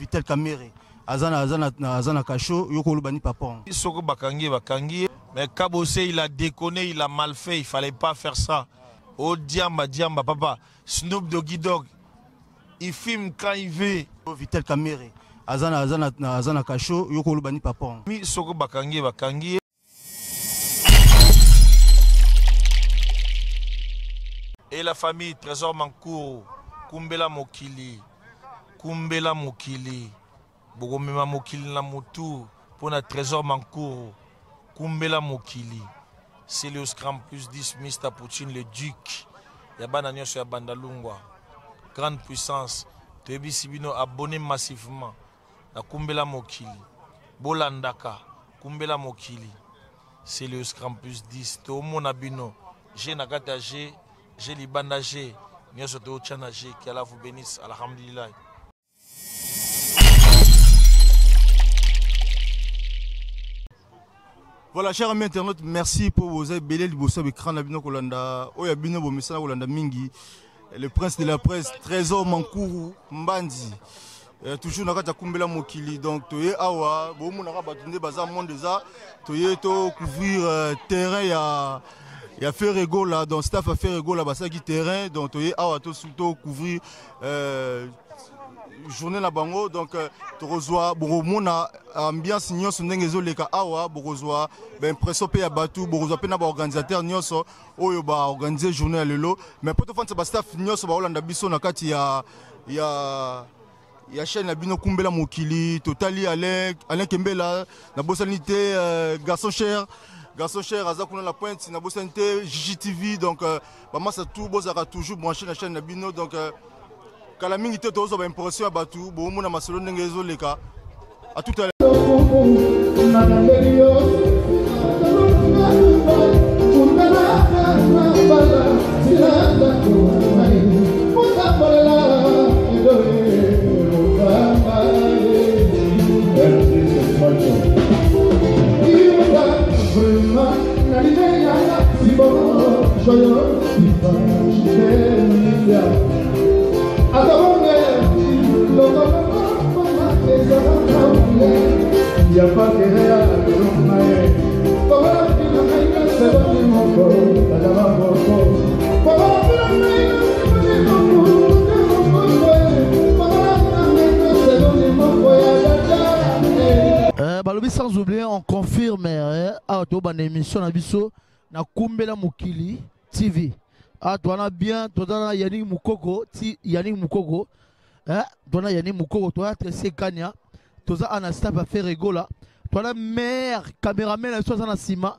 Vital Kamerhe aza na aza na aza na cachot yo koloba ni papa. Soko bakangi ye bakangi ye mais Kabose il a déconné il a mal fait il fallait pas faire ça. Oh diamba diamba papa Snoop Doggy Dogg il filme quand il veut. Vital Kamerhe aza na aza na aza na cachot yo koloba ni papa. Soko bakangi ye bakangi ye. Et la famille Trésor Mankourou, Kumbela Mokili, Kumbela Mokili, Bokomema Mokili na mutu pona Trésor Mankourou, Kumbela Mokili, Celios Cram plus 10, Mr Poutine le Duc, ya bana nyonso ya Bandalungwa, grande puissance, toyebisi bino abonnez massivement na Kumbela Mokili, bolandaka Kumbela Mokili, Celios Cram plus 10, tomona bino G na kati ya G, G libanda G, nyonso tootya na G, que Allah vous bénisse, alhamdulillah. Voilà, chers amis internautes, merci pour vos ebele liboso ya écran na bino kolanda oyo ya bino bomesana kolanda mingi le prince de la presse Trésor Mankuru Mbandi euh, toujours na kati ya kumbela mokili donc toye awa bomonaka bato nde baza monde eza toye to couvrir euh, terrain ya ya Ferre Gola donc staff ya Ferre Gola basalaki terrain donc toye awa to, to couvrir euh, journée na bango donc euh, tokozwa bokomona ambiance nyonso ndenge ezoleka awa bokozwa baimpression mpe ya bato bokozwa mpe na baorganisateur nyonso oyo baorganize journée ya lelo mais mpo tofandisa bastaff nyonso baolanda biso na kati ya ya ya chaîne na bino kumbela mokili totali alain alain kembela nabosani te euh, garçon cher garçon cher aza kuna na pointe nabosani te ggtv donc euh, bamasa tout bozalaka toujours branché na chaîne na bino donc euh, kala mingi te tozwa baimpression ya bato bomona masolo ndenge ezoleka à tout à Balobi sans oublier on confirme eh, awa tobanda émission na biso na kumbela mokili tv awa towana bien toza na yannick mukoko ti yannick mukoko eh, towana yannick mukoko towana trese kania toza ana staff ya Ferre Gola towana meilleur cameraman na biso aza na nsima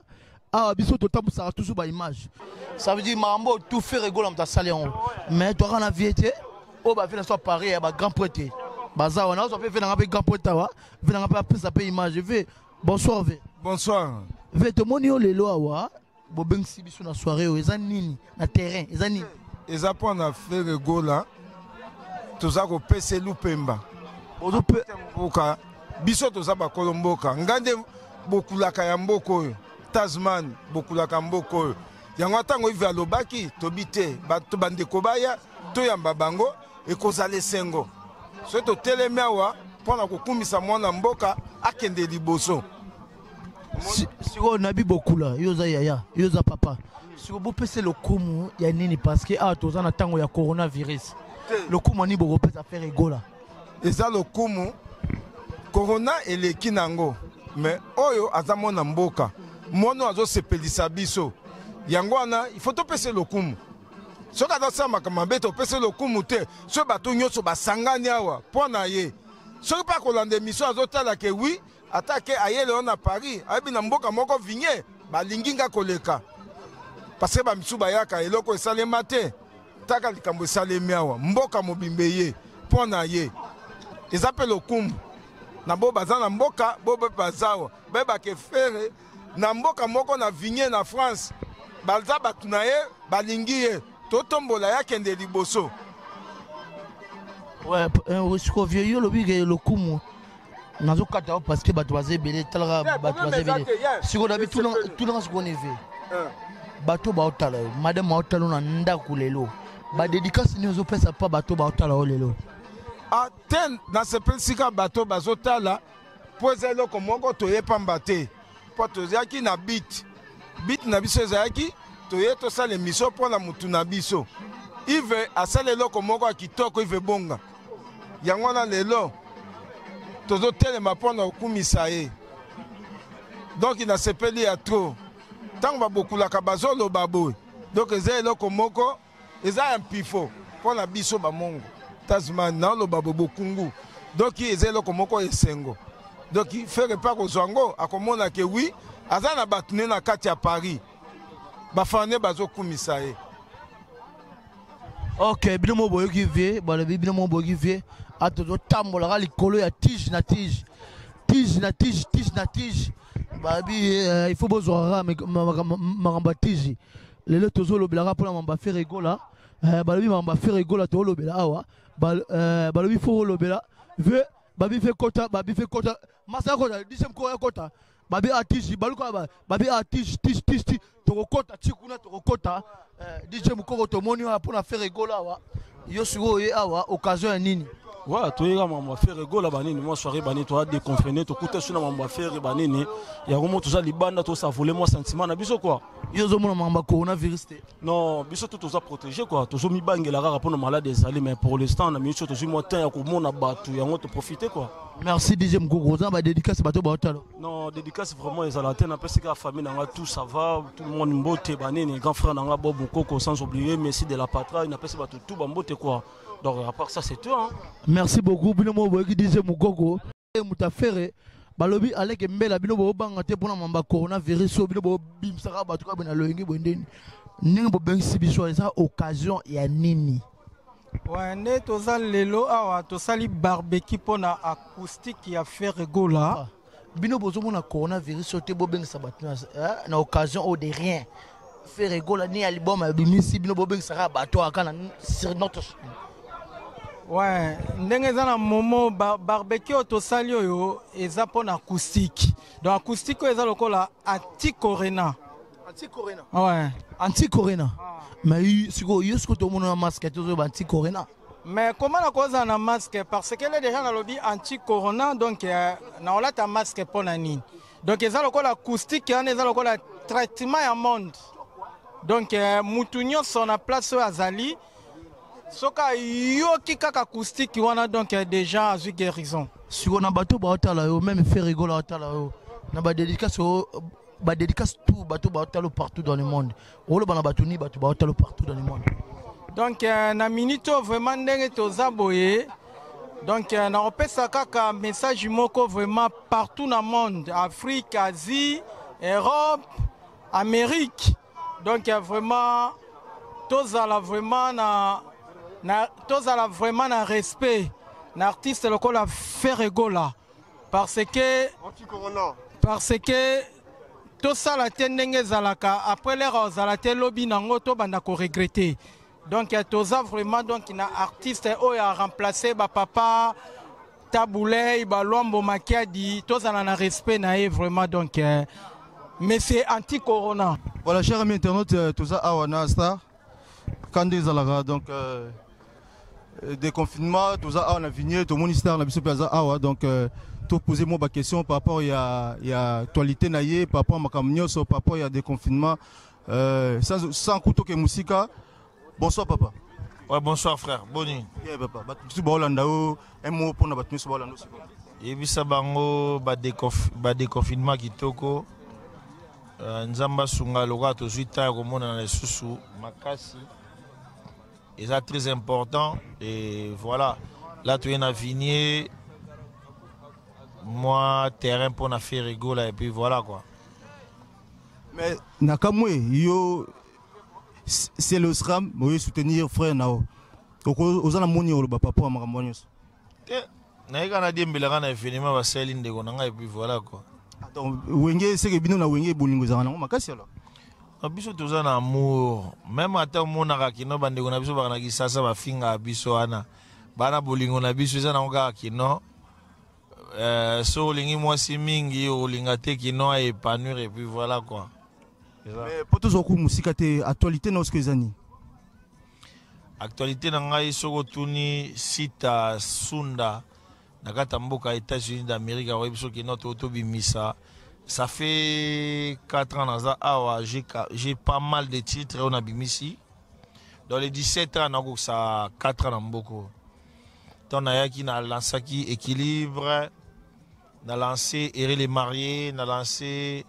awa biso totambusaka toujours baimage ça veut dire makambo oyo tout Ferre Gola moto asali yango mais toaka na vie te oyo bavie na biso ya paris ya bagrand prêtre baza wana ozwa mpe vie nanga mpe grand prêtre awa vie nanga mpe apesa mpe image vie bonsoir vie bonsoir vie tomoni yo lelo awa bobengisi biso na soirée oyo eza nini na terrain eza nini eza mpo na Ferre Gola toza kopesa lupemba mboka biso toza bakolo mboka ngai nde bokulaka ya mboka oyo tasman bokulaka mboka oyo yango ntango ive alobaki tobi te bato bandeko baya toyamba bango ekozala esengo soki totelemi awa mpo na kokumisa mwana mboka akende liboso sikoyo nabi bokula yo oza yaya yo oza papa sikoyo bopesa lokumu ya nini parce que awa toza na ntango ya coronavirus lokumu nini bokopesa Ferre Gola eza lokumu corona eleki nango me oyo aza mwana mboka mwana oyo azosepelisa biso yango wana ifo topesa lokumu soki azosala makambo mabe topesa lokumu te soki bato nyonso basangani awa mpo na ye soki mpe akolanda emission azotala ke wi ata ke aye lelo na paris ayebi na mboka moko vinye balingi nga koleka parce que bamisusu bayaka eloko esalema te taka likambo esalemi awa mboka mobimba eye mpo na ye eza mpe lokumu na bo baza na mboka bo mpe baza awa bayebaka Ferre na mboka moko na vinye na france baza bato na ye balingi ye totombola ye akende liboso ouais, sikoyo vieux yo olobi ke lokumu nazokata yo parce que bato baza ebele talaka bato baza ebele sikoyo nabi tunanga sikoyo neve bato baotala yo madame baotala yo na ndako lelo badédicace nini ozopesa mpa bato baotala yo lelo. Ah, te nasepelisi kaka bato bazotala mpo eza eloko moko toye pamba te mpo tozalaki na bit bit na biso ezalaki toye tosala emission mpo na motu na biso Ive asala eloko moko ya kitoko Ive Bonga yango wana lelo tozotelema mpo na kokumisa ye donc nasepeli ya trop ntango babokulaka bazoloba boye donc eza eloko moko eza ya mpifo mpo na biso bamongo tasman naoloba boye bokungu donc eza eloko moko esengo donc Ferre mpe akozwa yango akomona ke wi aza na bato ne na kati ya Paris bafane bazokumisa ye. Ok, bino mo boyoki vie, balobi bino mo boyoki vie, ato totambolaka likolo ya tige na tige, tige na tige, tige na tige, balobi il faut bozwaka makambo ya tige. Lelo tozolobelaka mpona mambo ya Ferre Gola, balobi mambo ya Ferre Gola tolobela awa, balobi faut kolobela vie, babi fe kota, babi fe kota, masa kota, dixième ko kota, babi a tige, baluka babi a tige, tige, tige, tige, tokokota ti kuna tokokota. DJ Mukoko tomoni wana mpona Ferre Gola awa, yo sikoyo oye awa occasion ya nini? Ouais, toyeka mambo ya Ferre Gola banini, mwa soirée banini, toya déconfiné, tokuta so na mambo ya Ferre banini, yango mo toza libanda tosavole mwa sentiment na biso quoi. Yo ozomona mambo ya coronavirus te? Non, biso tout toza protégé quoi, tozomibangela kaka mpona malade ezali, mais pour l'instant na minute tozwi mwa temps ya komona bato yango toprofite quoi. Merci DJ Mukoko, oza na badédicace bato baotala? Non, dédicace vraiment ezala te, napesi kaka famille na nga tout ça va, tout le monde mbote banini, grand frère na nga Bob Mukoko, sans oublier Messi de la Patrie, napesi bato tout bambote quoi. Donc à part ça c'est tout hein. Merci beaucoup bino mo boyoki DJ Mukoko moto afere balobi aleke mbela bino bobanga te mpona mamba coronavirus oyo bino bobimisaka bato kaka boye na loyenge boye ndeni ndenge bobengisi biso eza occasion ya nini? Ouais, nde toza lelo awa tosali barbecue mpona acoustique ya Ferre Gola. Bino bozomona coronavirus oyo te bobengisa bato na occasion oyo de rien. Ferre Gola ni album abimisi bino bobengisaka bato kaka na sur notre chaîne. Ouais, ndenge eza na momo barbecue oyo tosali oyo eza mpona acoustique. Donc acoustique oyo eza lokola anti-corona. Anti-corona. Ouais. Anti-corona. Mais sikoyo yo sikoyo tomona na masque te ozoyoba anti-corona. Mais comment na kozala na masque? Parce que là déjà nalobi anti-corona, donc na olata masque mpona nini? Donc eza lokola acoustique wana eza lokola traitement ya monde. Donc mutu nyonso na place oyo azali soki ayoki kaka acoustique wana donc déjà azwi guérison. Sikoyo na bato baotala yo, même Ferre Gola otala yo na badédicace oyo, badédicace tout bato baotala partout dans le monde, oloba na bato ni bato baotala partout dans le monde? Donc na minute oyo vraiment ndenge toza boye, donc nakopesa kaka message moko vraiment partout na monde, Afrique, Asie, Europe, Amérique. Donc vraiment tozala vraiment na tozala vraiment na respect na artiste lokola Ferre Gola, parce que parce que tosala te ndenge ezalaka après l'heure ozala te lobi nango tobanda koregretter. Donc toza vraiment donc na artiste oyo a remplacé ba papa Tabu Ley, ba Luambo Makiadi, tozala na respect na ye vraiment donc mais c'est anti-corona. Voilà, chers amis internautes, toza awa na star kande ezalaka donc déconfinement, toza awa na vigne, tomoni star na biso mpe aza awa, donc toposer moi ba question par rapport ya actualité na ye, par rapport à makambo nyonso, par rapport ya déconfinement, sans couteau ke musika. Bonsoir papa. Ouais, bonsoir frère, bonne nuit. Yeah, papa. Bato biso baolanda yo, un mot mpona bato nyonso baolanda yo. Yebisa bango ba déconfinement kitoko. Nzambe asunga lokola tozwi temps ya komonana lisusu makasi. Eza très important et voilà. Là toye na vigner moi terrain pour na faire rigoler et puis voilà quoi. Mais nakamwe yo c'est le SRAM oyo soutenir frère nao. Oza na moni oloba papa wa makambo nyonso. Te nayeka na diembelaka na événement basali ndeko na ngai et puis voilà quoi. Donc wenge seke bino na wenge bolingo ezalaka nango makasi alors. Na biso toza na amour, même ata omonaka kino bandeko na biso baka na Kisasa bafingaka biso wana, bana bolingo na biso eza nango kaka kino. So olingi mwasi mingi olinga te kino a épanouir et puis voilà quoi. Mais po tozwa ku mosika te, actualité na osiko eza nini? Actualité na ngai, soki otuni Sita Sunda na kati ya mboka États-Unis d'Amérique, akoyebi soki no tobimisa. Ça fait 4 ans naza awa, j'ai pas mal de titres oyo nabimisi. Dans les 17 ans, nakokisa 4 ans na mboka. Ntango nayaki, nalansaki Équilibre, na lancé Eré les mariés, na lancé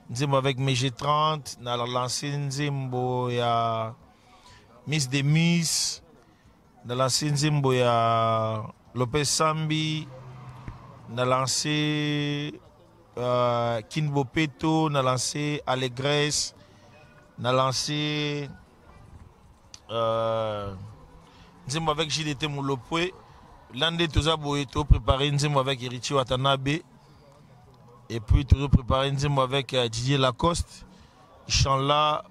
nzembo avec MG30, na lancé nzembo ya Miss de Miss, na lancé nzembo ya Lopez Sambi, na lancé Kin Bopeto, na lancé Allégresse, na lancé nzembo avec JDT Mulopwe. Là nde toza boye, topréparé nzembo avec Héritier Watanabe et puis tozopréparé nzembo avec Didier Lacoste. Inchallah,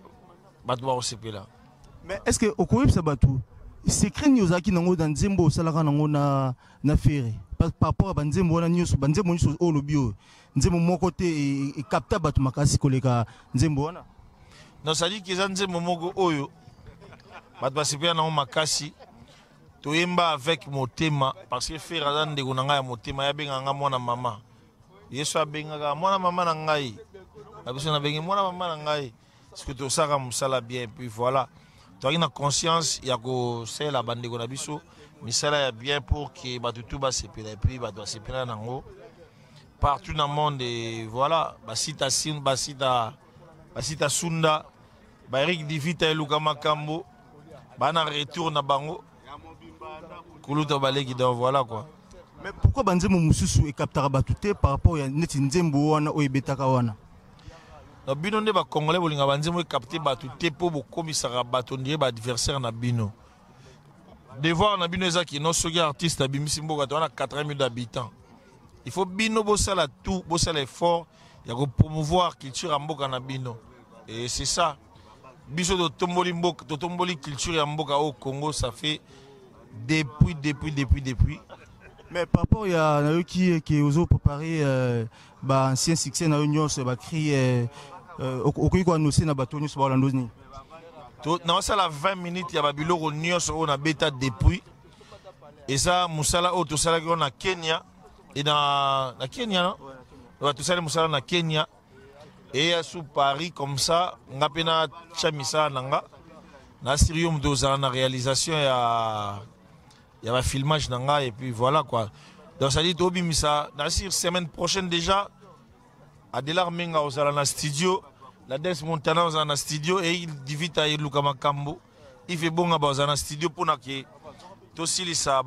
bato bakosepela. Mais est ce que okoyebisa bato secret nini ozalaki nango na nzembo osalaka nango na Ferre par rapport à banzembo wana nyonso, banzembo nyonso oyo olobi, oyo nzembo moko te ekapta bato makasi koleka nzembo wana? Non, c'est-à-dire que eza nzembo moko oyo bato basepela nango makasi. Toyemba avec motema, parce que Ferre aza ndeko na ngai ya motema. Ye abengaka nga mwana mama. Ye so abengaka mwana mama na ngai, na biso nabengi mwana mama na ngai, parce que tosalaka mosala bien. Puis voilà, toyaki na conscience ya kosalela bandeko na biso misala ya bien pour que bato tu basepela. Et puis bato basepela nango partout na monde. Et voilà, basita sin, basita Sunda, baErik Divita, eluka makambo bana retour na bango kuluta baleki. Donc voilà quoi. Mais pourquoi banzembo mosusu ekaptaka bato te par rapport ya neti nzembo wana oyo ebetaka wana? Na bino nde bacongolais bolinga banzembo ekapte bato te, mpo bokomisaka bato ndie baadversaire na bino. Devoir na bino eza kino soki artiste abimisi mboka, to wana 80 000 d'habitants, il faut bino bosala tout, bosala effort ya kopromouvoir culture ya mboka na bino. Et c'est ça, biso totomboli mboka, totomboli culture ya mboka au Congo. Ça fait depuis, depuis, depuis, depuis. Mais par rapport ya nayoki ke ozopréparé baancien succès na yo nyonso, bacri okoki koannonce na bato nyonso baolanda nini? Naosala 20 minutes ya babiloko nyonso oyo nabeta depuis. Eza mosala oyo tosalaki oyo na Kenya e na Kenya, no? Ouais, tosali mosala na Kenya eya su Paris. Comme ça nga mpe natya misala na nga nasiri yo moto ozala na réalisation ya bafilmage na nga. Et puis voilà quoi. Donc ça dit, tobimisa nasir semaine prochaine déjà. Adelar Menga ozala na studio, la Des Montana ozala na studio, e Divita eluka makambo, Ife Bonga bazala na studio mpona ke tosilisa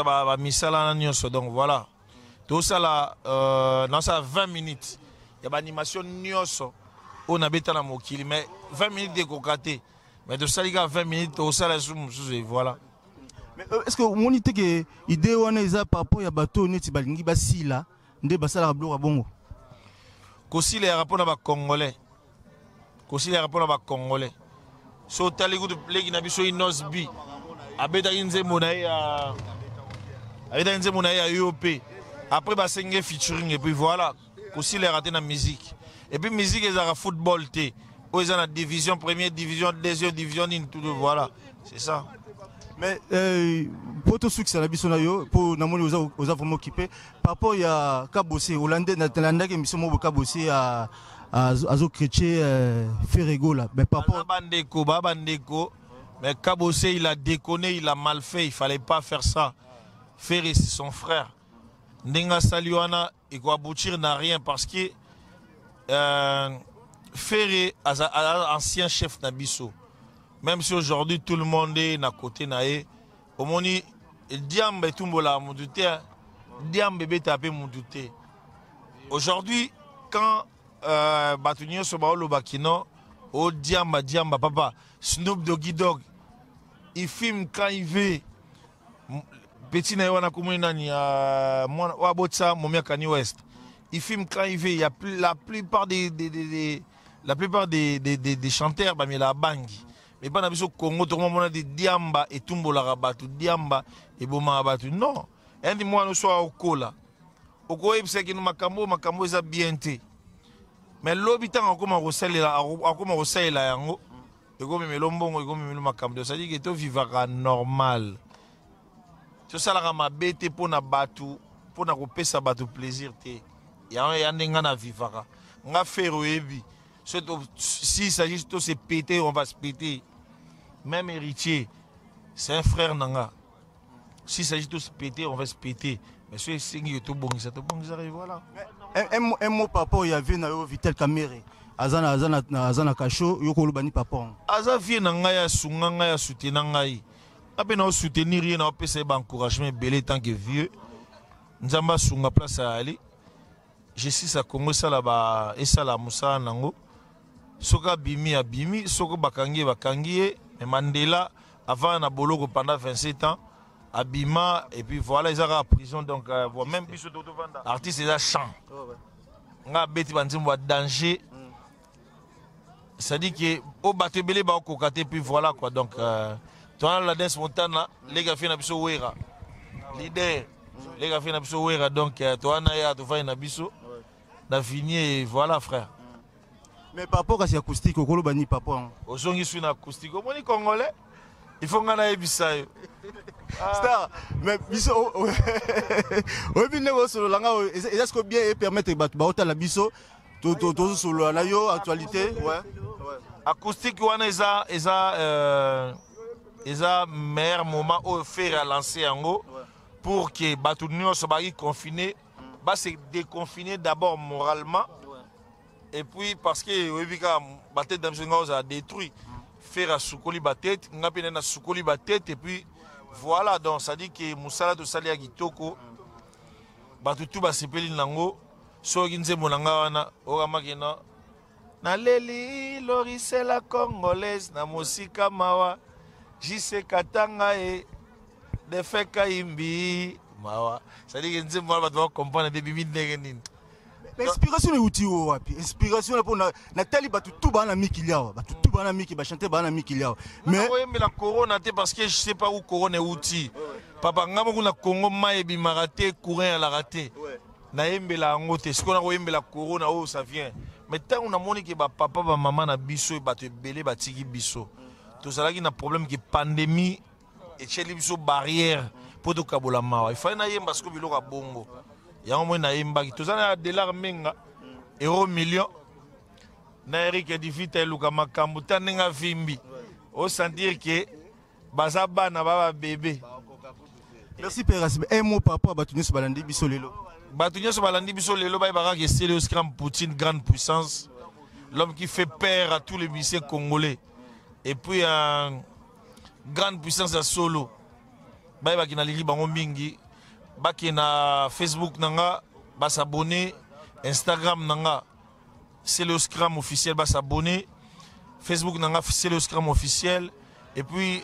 bamisala wana nyonso. Donc voilà, tosala nasala 20 minutes ya baanimation nyonso oyo nabeta na mokili, mais 20 minutes ekoka te, mais tosali kaka 20 minutes, tosala su mosusu et voilà. Mais est ce que omoni te ke idée wana eza par rapport ya bato oyo neti balingi basila nde basalaka biloko ya bongo? Kosila yaka mpona bacongolais, kosila yaka mpona bacongolais. So otali kutu leki na biso Inos B abetaki nzembo na ye ya abetaki nzembo na ye ya yo mpe après basengi featuring. Et puis voilà, kosila yaka te na musique. Et puis musique ezalaka football te oyo eza na division, première division, deuxième division, nini, tout. Voilà, c'est ça. Mais po tosukisa na biso na yo, mpo namoni oza vraiment occupé, par rapport ya Kabose, nalandaki émission moko, Kabose azochrétien Ferre Gola, mais par rapport Bandeko ba bandeko, mais Kabose, il a déconné, il a mal fait, il fallait pas faire ça. Ferre, c'est son frère. Ndenge asali wana ekoaboutir na rien, parce que Ferre aza ancien chef na biso, même si aujourd'hui tout le monde est na côté na ye. Omoni, diamba etumbolaka mutu te, diamba ebetaka mpe mutu te. Aujourd'hui, quand bato nyonso baolobaki no o diamba diamba, papa Snoop Doggy Dog, il filme quand il veut. Petit na ye wana komoni nani, mwana oyo abotisa momi Kanye West, il filme quand il veut. Il y a plus, la plupart des la plupart des chanteurs bamelaka bangi, mais mpa na biso Congo tokomamona te diamba etumbolaka bato, diamba ebomaka bato. Non, yandi mwana so aokola, okoyebisaki no makambo eza bien te. Mais lobi ntango akoma kosalela, akoma kosalela yango, ekomemela mbongo, ekomemela makambo. C'est-à-dire que tovivaka normal, tosalaka mabe te mpo na bato, mpo na kopesa bato plaisir te. Yango ya nde nga na vivaka. Nga Ferre, oyebi, s'il s'agit to se péter, on va se péter. Même Héritier, c'est un frère na nga. S'il s'agit de se péter, on va se péter. Mais soki esengi tobongisa, tobongisaka, et voilà. Un mot par rapport ya vieux na yo Vital Kamerhe, aza na cachot. Yo koloba ni papa? Aza vieux na ngai, asunga ngai, asoutenir ngai. Nga mpe naosoutenir ye, naopesa ye baencouragement ebele. Tant que vieux, Nzambe asunga place ayali. Justice ya Congo esala ba esala mosala nango. Soki abimi, abimi. Soki bakangi ye, bakangi ye. Mais Mandela avant na boloko pendant 27 ans, abima, et puis voilà. Eza kaka prison. Donc même biso tovanda, artiste eza champ. Nga abeti banzembo ya danger, c'est-à-dire que oyo bato ebele baokoka te. Puis voilà quoi. Donc towana la Dance Montana, leka fe na biso Wera, leader, leka fe na biso Wera. Donc towana ye, tovandi na biso na fini, et voilà, frère. Mais par rapport kasi acoustique, okoloba ni papa? Ozongi sui na acoustique. Omoni, Congolais, il faut nga nayebisa yo. Star, mais biso oyebi ndenge osolola nga, eza siko bien epermettre bato baotala biso, tozosolola na yo actualité, ouais. Acoustique wana eza meilleur moment oyo Ferre alancé yango pour que bato nyonso baki confiné base déconfiner d'abord moralement. Et puis parce que oyebi kaka batete na biso, nga ozala détruit. Ferre asukoli batete, nga mpe nde nasukoli batete, et puis voilà. Donc ça dit que mosala tosali ya kitoko, bato tu basepeli nango. Soki nzembo na nga wana okamaki na naleli lorisela congolaise na mosika, mawa jise katanga e defe kayimbi mawa. C'est-à-dire que nzembo wana bato bacomprendre te bimi ndenge nini. Inspiration euti oyo wapi? Inspiration mpo natali bato tu baa na mikili awa, bato tu baa na mikili, bachante baa na mikili awa. Mais oyembela corona te, parce que je sais pas où corona euti. Papa, nga moko na Congo, mai ebimaka te, courant eyalaka te, nayembela yango te. Sikoyo nakoyembela corona oyo, ça vient. Mais ntango namoni ke bapapa, bamama na biso, bato ebele batiki biso, tozalaki na problème ke pandémie etieli biso barrière mpo tokabola mawa, ifai nayemba sikoyo biloko ya bongo. Yango moi nayembaki. Toza na Delar Menga, euro million, na Erik Edivita, eluka makambo ta ndenge avimbi, osentir ke baza bana ba babebe. Merci père. Un mot par rapport à bato nyonso balandi biso lelo. Bato nyonso balandi biso lelo, bayebaka ke Celeo Scram Poutine, grande puissance, l'homme qui fait peur à tous les musiciens congolais, et puis grande puissance ya solo. Bayebaki nalingi bango mingi. Bake na Facebook na nga, basabone, Instagram na nga Celeo Scram officiel, basabone, Facebook na nga Celeo Scram officiel, et puis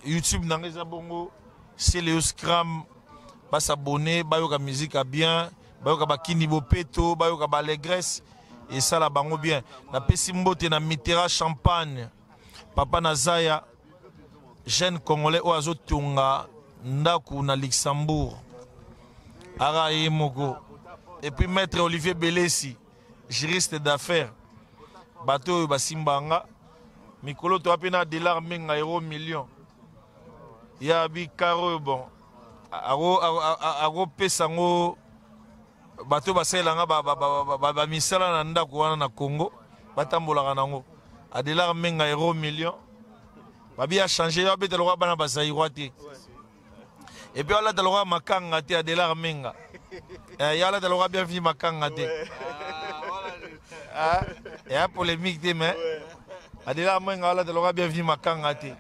YouTube na nga eza bongo Celeo Scram. Basabone, bayoka musique ya bien, bayoka bakini bopeto, bayoka baallegresse, esala bango bien. Napesi mbote na Mitera Champagne, papa Nazaya, jeune Congolais oyo azotonga ndako na Luxembourg, aka ye moko. Et puis maître Olivier Belesi, juriste d'affaires. Bato oyo basimbanga mikolo, toya mpe na Delar Menga, euro million ya bikar oyo. Bon, akopesa yango bato basalelanga bamisala na ndako wana na Congo, batambolaka nango. Adelar Menga, euro million, babi achange yo, abeta lokola bana bazairoi te, et puis alata lokola makanga te. Adelar Menga, ye alata lokola Bienvenu Makanga te. Eya polémique te, mais Adelar Menga alata lokola Bienvenu Makanga te.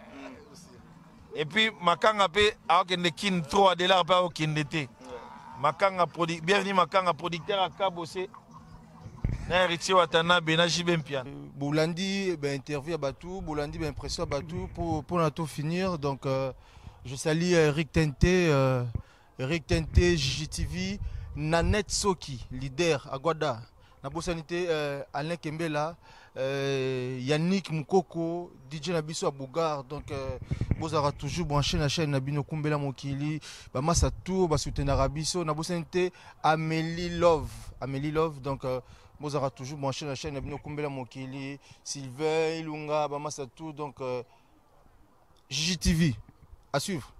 Et puis Makanga mpe akokende Kine trop, Adelar mpe akokende te. Makanga, Bienvenu Makanga, producteur akabose na Héritier Watanabe na JB Mpiana. Bolandi bainterview ya bato, bolandi baimpression ya bato. Mpona to finir, donc je salue Eric Tente, Eric Tente, GGTV, Nanette Soki, leader Aguada, nabosani te Alain Kembela, Yannick Mukoko, DJ na biso ya Bougar. Donc Bozalaka toujours branché na chaîne na bino Kumbela Mokili. Bamasa tour basoutenaka biso. Nabosani te Amélie Love, Amélie Love. Donc bozalaka toujours branché na chaîne na bino Kumbela Mokili. Sylvain Ilunga, bamasa tour. Donc GGTV à suivre.